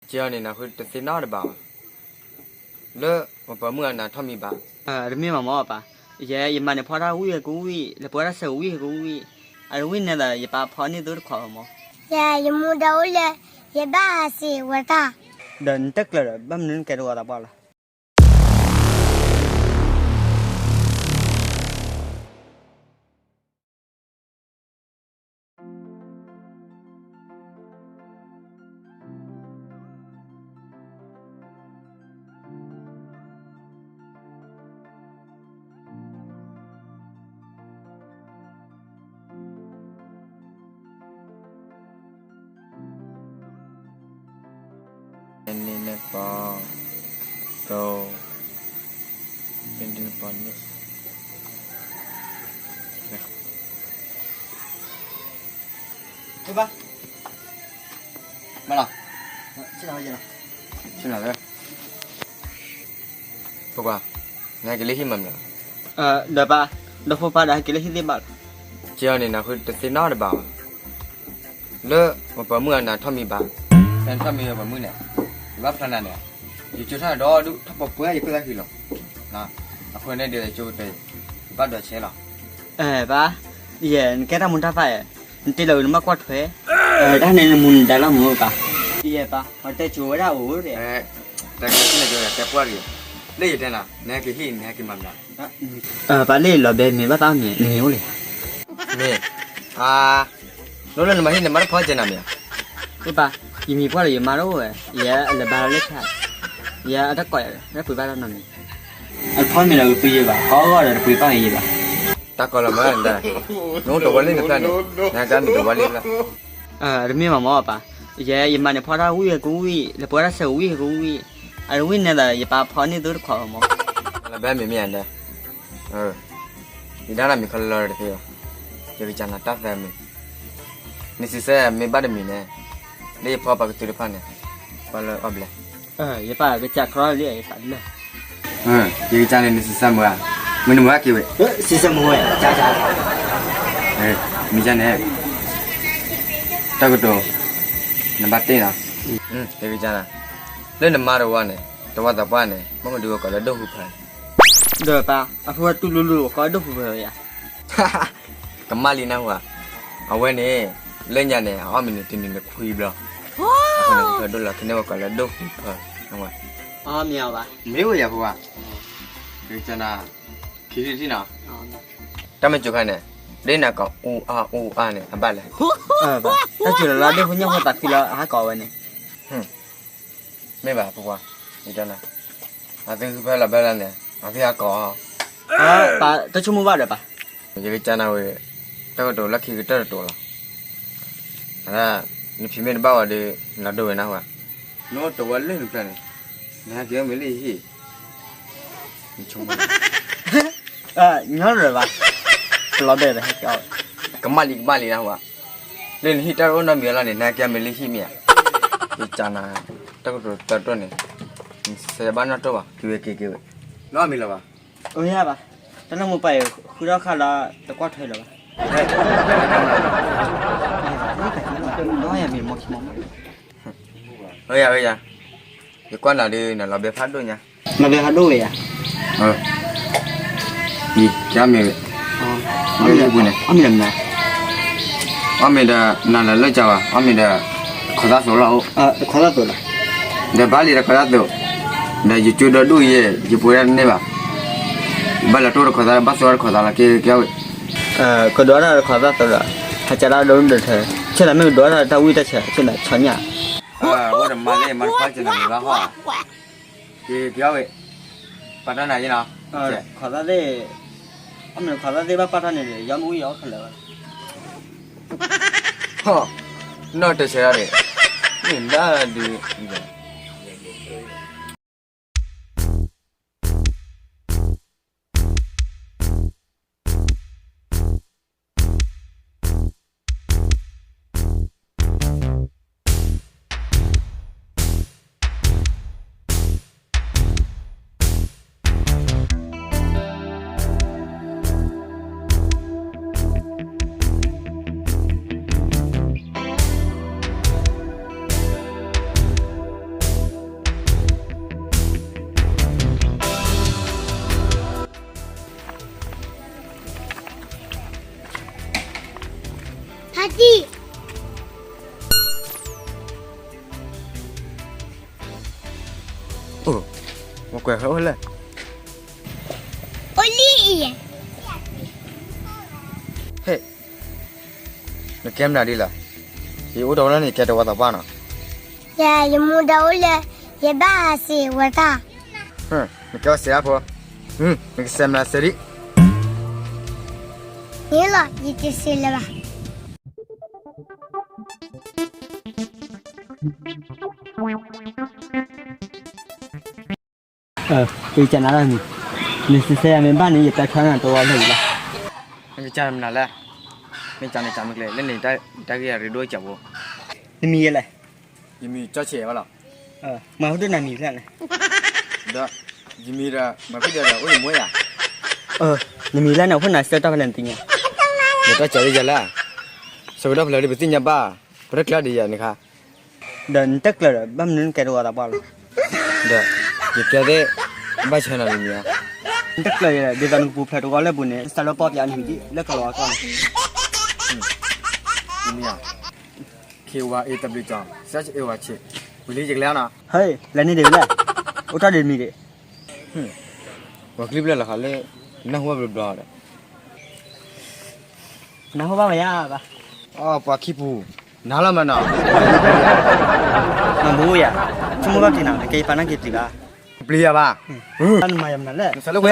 က့ၤအီၤန့ၣ် နဃုတသ့နီတဘၣ်ဘၣ်, လၢပှၤပိာ်မုၣ်အနၢ်ထီၣ်မံၤဘၣ်. တမ့ၢ်ဘၣ်မ့ၢ်ပၢ်, ယဲ ယမၤန့ၣ်ဖီတၢ်ဝံၣ်ကဝံၣ်, လဲၤပှဲၤတၢ်ဆၢကဝံၣ်ကဝံၣ်, အဝံၣ်န့ၣ်ဒီး ယပၢ်ဖီန့ၢ်သုတခီဘၣ်မ့ၢ်. ယဲ ယမူဒါအိၣ်လၢ ယဘၣ်ဟးစံးဝဲတၢ်, ဒီးနတကျၢၤဒီး ဘၣ်မနုၤနကဲတဂီၤသးပှၢ်လီၤ. န့ၣ်နပီၤ, တိၤ, နပီၤန့ၣ်, ဘၣ်, မၤလီၤ, ဆ့ၣ်နီၤဝဲ, ဆ့ၣ်နီၤဝဲ, ဖိခွါ, နဟဲက့ၤလၢဟံၣ်မၤမနုၤလီၤ. ဒီးပၢ်, ဒီးဖိခွါဒီးဟဲက့ၤလၢဟံၣ်သ့ၣ်ဘၣ်လီၤ. က့ၤအီၤန့ၣ် နဃုတသ့နီတဘၣ်ဘၣ်, လၢပှၤပိာ်မုၣ်အနၢ်ထီၣ်မံၤဘၣ်, နထီၣ်မံၤပှၤပိာ်မုၣ်န့ၣ်, ယဘၣ်ဖျါနၤန့ၣ်, ယကၠိထီၣ်ဒီဒူၣ် ထီၣ်ပှဲၤပှဲၤယဖုသၣ်ဃံလီၤ, အဃိန့ၣ်ဒီးယကၠိကတၢၢ်, ယဘၣ်ဒိးဆဲးလီၤ. ပၢ်, ယဲ နကဲတၢ်မူတၢ်ဖးဧါ, နတ့လီၤဝံၤနဘၣ်ကွၢ်ထွဲ, တၢ်န့ၣ်နမူနဒါလီၤမ့ၢ်ပၢ်. ယဲပၢ်, ပှၤတဲကိၤဝဲဒၣ်အိၣ်ဒီး, တၢ်ကဲန့ၣ်ကတဲပှၢ်တဂ့ၤ, လၢယတဲနၤ နဟဲက့ၤဟံၣ် နဟဲက့ၤမၤမနုၤ. ပၢ်လၢလီၤဘဲမ့ၢ်ဘၣ်သးမ့ၢ် နမ့ၢ်အိၣ်လံဧါ. မ့ၢ်, အါ, နအိၣ်လၢနမၤဟံၣ်န့ၣ် မၤတၢ်ဖီကဲနၤမ့ၢ်ဧါ. ပၢ်, ယမံၤပှၢ်ဒီးယမါတအိၣ်ဝဲ, ယဲအလဲၤဘါလၢဖျါ, ယဲအတၢ်ကိးယၤ တၢ်ပှ့ၤဘၣ်တၢ်နီတမံၤ, အတဖီမ့ၤဒီးကပှ့ၤယဲဘၣ်, ကိးဂီၤဒီးတပှ့ၤဘၣ်ယဲဘၣ်. တၢ်ကိးလီၤမ့ၢ်ဒၣ်, နအိၣ်တဝီလၢနဖျါန့ၣ်, နဟဲကါမ့ၢ်တဝီလၢဖျါ. တမ့ၢ်ဘၣ်မ့ၢ်ပၢ်, ယဲ ယမၤန့ၣ်ဖီတၢ်ဝံၣ်ကဝံၣ်, လဲၤပှဲၤတၢ်ဆၢကဝံၣ်ကဝံၣ်, အဝံၣ်န့ၣ်ဒီး ယပၢ်ဖီန့ၢ်သုတခီဘၣ်မ့ၢ်. လီၤဘဲမ့ၢ်မ့ၢ်ဧါဒဲ, ယဒၣ်နၤမံၤခီလီၤတသ့ဘၣ်, ယကစၢ်နၤတၢ်သၢမံၤ, နစံးဆၢမ့ၢ်ဘၣ်တမံၤန့ၣ်, လၢယဖီပှၤကတုၤတဖၣ်န့ၣ်, ပှၤလၢအီၣ်ဘျဲၣ်. ယပၢ်ကစၢ်ခီလၢယပၢ်လၢ, ယကစၢ်န့ၣ် နစံးဆၢမုာ်ဧါ, မ့ၢ်နမုာ်ဧါက့ၤဝဲ, စံးဆၢမုာ်ဝဲ, မ့ၢ်န့ၣ်, တၢ်ကတိၤ, နဘၣ်တ့ၢ်လီၤ, ယကစၢ်နၤ, လၢနမါတဝီန့ၣ်, တဝီသးပှၢ်န့ၣ် မ့ၢ်မဒုးဝဲကိးလၢဒိၣ်ဟူးဖၢၣ်, ဒီးပၢ်, အဖိတူၢ်လိာ်လိာ်ကိးဒိၣ်ဟူးဖၢၣ်ဝဲယါ ကမၣ်လံနၢ်ဟူဧါ, အဝဲန့ၣ်, လၢညါန့ၣ် အအီၣ်မ့ၤန့ၣ် တနံၤန့ၣ်ခွံဘျီ, အဃိန့ၣ် ဟူးဖၢၣ်ဒိၣ်လီၤ ကန့ၢ်ဝဲကိးလၢဒိၣ်ဟူးဖၢၣ်, အမ့ၢ်အီၤဘၣ်, မ့ၢ်ဝဲယၤဖိခွါ, ယကစၢ်နၤ, ခံထံၣ်ထံၣ်နီၤ, တၢ်မ့ၢ်စူၤခါန့ၣ်, ဒ်နၤကိးအူအါအူအါန့ၣ် အဘၣ်လဲၣ်, တၢ်စူၤလီၤလၢဒိၣ်ဖိညၣ်ဖိသးခုလီၤ အဟးကိးဝဲန့ၣ် မ့ၢ်ဘၣ်ဖိခွါ, ယတဲနၤ, အသုဟူးဖၢၣ်လီၤဘၢလီၤန့ၣ် အသုဟးကိး, ပၢ်တဆိကမိၣ်ဘၣ်ဒီးပၢ်, ယကစၢ်နၤဝဲ, တၢ်ကတိၤလၢခံကတၢၢ်တတိၤလီၤ, အဒၣ်, နဖံးမ့ၢ်တဘၣ်ဝဲဒီး, နလီၤဒိၣ်ဝဲနၢ်ဟူဧါ, နအိၣ်တဝီလၢနဖျၢၣ်န့ၣ်, နဟဲက့ၤအီၣ်မ့ၤလၢယဟံၣ်, နဆိကမိၣ်, ညီလၢၤဘၣ်, ပလီၤဘဲၣ်ဒီးဟဲက့ၤအီၣ်, ကမၣ်လံကမၣ်လံနၢ်ဟူဧါ, လၢနဟံၣ်တၢ်တအိၣ်နီတမံၤလီၤန့ၣ် နဟဲက့ၤအီၣ်မ့ၤလၢဟံၣ်မ့ၢ်ဧါ, ယကစၢ်နၤ, တၢ်ကတိၤတတိၤန့ၣ်, နစံးဆၢဘၣ်နီၣ်တိၢ်ဘၣ် က့ၤဝဲက့ၤက့ၤဝဲ, လီၤမ့ၤလီၤဘၣ်, အိၣ်ယၤဘၣ်, တၢ်လၢမိၢ်ပၢ်အံၤဃုထီၣ်ခါလီၤ တကွၢ်ထွဲလၢၤဘၣ်, ယကွၢ်နၤဒီး နလီၤဘဲဖးဒိၣ်ညါ, လီၤဘဲဖးဒိၣ်ဝဲယၤ, အံၤ, ကမ့ၢ်, အီၣ်မ့ၤဒီး နၤလၢလၢကဝဲ အီၣ်မ့ၤဒီး, တခီသၣ်သိးလီၤ, ဒီးဘၣ်လံတခီသၣ်သိး, ဒီးယကၠိဒီဒူၣ်ယဲ ယပှ့ၤဒၣ်တန့ၢ်ဘၣ်, ဘၣ်လီၤတိၢ်တခီသၣ် ဘၣ်သိးတခီသၣ်လီၤ ကဲကဲဝဲ, ကဒိးတၢ်တခီသၣ်သိးဒီး, ဟးကၢ်တၢ်ဒိၣ်ဒိၣ်ထၢ, ဆဲးသးမ့ၢ်ကဒိးတၢ်တၢ်ဝံၣ်တၢ်ဆဲး ဆဲးသးဆီညၣ်, အိၣ်ဒီးမၤလၢမၤတခီကနၤမ့ၢ်ဘၣ်ဟီ, ကဲကဲဝဲ, ပာ်တၢ်နၤယဲလီၤ, ခီသၣ်သ့ၣ်, အမ့ၢ်ခီသၣ်သ့ၣ်ဘၣ်ပာ်တၢ်န့ၣ်ဒီး ယီမ့ၢ်ဝံၣ်ယီခဲလၢာ်, နီၢ်တဆဲးဒၣ်န့ၣ်, မ့ၢ်ဒၣ်ဒုး, အတံၢ် အိၣ် မကွဲးဖဲအိၣ်လဲၣ် အိၣ်လံအံၤ ဟဲ့ နကဲမနုၤဒ်လဲၣ် ယအိၣ်ဒီးဝဲလၢန့ၣ် ယကဲတဝီသးပှၢ်နီၤ ယ ယမူဒါအိၣ်လၢ ယဘၣ်ဟးစံးဝဲတၢ် နကဲဝဲစဲးအါဖိ နကစဲးမနုၤစဲးဒံး န့ၣ်လီၤ ယတစံးလၢၤဘၣ် ပကနၣ်လီၤမံၤ နစံးဆၢယၤမ့ၢ်ဘၣ်န့ၣ် ယတဲထွဲနၤတဝီလၢာ်လံလီၤ နကစၢ်မနုၤလဲၣ် မ့ၢ်ကန့ၣ်ကမ့ၢ်ကျဲ လၢန့ၣ်တၢ်ဂ့ၢ်အရ့ဒိၣ်ကၢဘိ နမံၤယဲလဲၣ် ယမံၤကၠီဆဲးဘၣ်လီၤ မၤဟူဒိၣ်နမံၤဖျၢၣ်န့ၣ် ဒီး ယမံၤဒီး မၤဖံးဒီးဒီး အိၣ်ယမူယၤ နမံၤလၢန့ၣ် အခိၣ်နၤစၢတၢ်ဖဲလဲၣ်နသ့ၣ်ညါ ဒီးတၢ်ကၠီလၢယၤလၢ ဆၢကတီၢ်ဖဲလဲၣ်ဒီးပသ့ၣ်ညါဘၣ် ပတကျၢၤဒီးယၤန့ၣ်ခါ ဒီးနတကျၢၤဒီး ဘၣ်မနုၤနကဲတဝီသးပှၢ်လီၤ ဒီး ယကဲသ့ၣ် ဘၣ်ဆၢနၤလံမံၤဧါ နတကျၢၤယၤ ဒ်သိးနကပူၤဖျဲးတဝီလၢပူၤန့ၣ် စးလၢပီၢ်ပယါနမံၤဒ်လၢကလီၤအကီၢ်န့ၣ် ယမံၤဧါ K Y A W ကၠီ Z A Y ဆံး ဝံၤလံယကလဲၤနီၤ ဟဲ လဲၤန့ၢ်ဒံးလဲၣ် အိၣ်တ့ၢ်ဒံးမံၤဒံး ပှၤကလုၢ်ဖျၢၣ်လီၤဃီလၢ နၢ်ဟူဘၣ်ဘျီဘျီဒီး နၢ်ဟူဘၣ်ဝဲယါဘၣ် အိ ပှၤခံပူၤ နၤလီၤမးနီၤ နဘူးယၤ ဆိကမိၣ်ဘၣ်ပျံၤနၤ ကဲယပာ်နၢ်က့ၤပျံၤဘၣ် ပျံၤယၤဘၣ် နမၤယၤမနုၤလဲၣ် နစးလၢဝဲ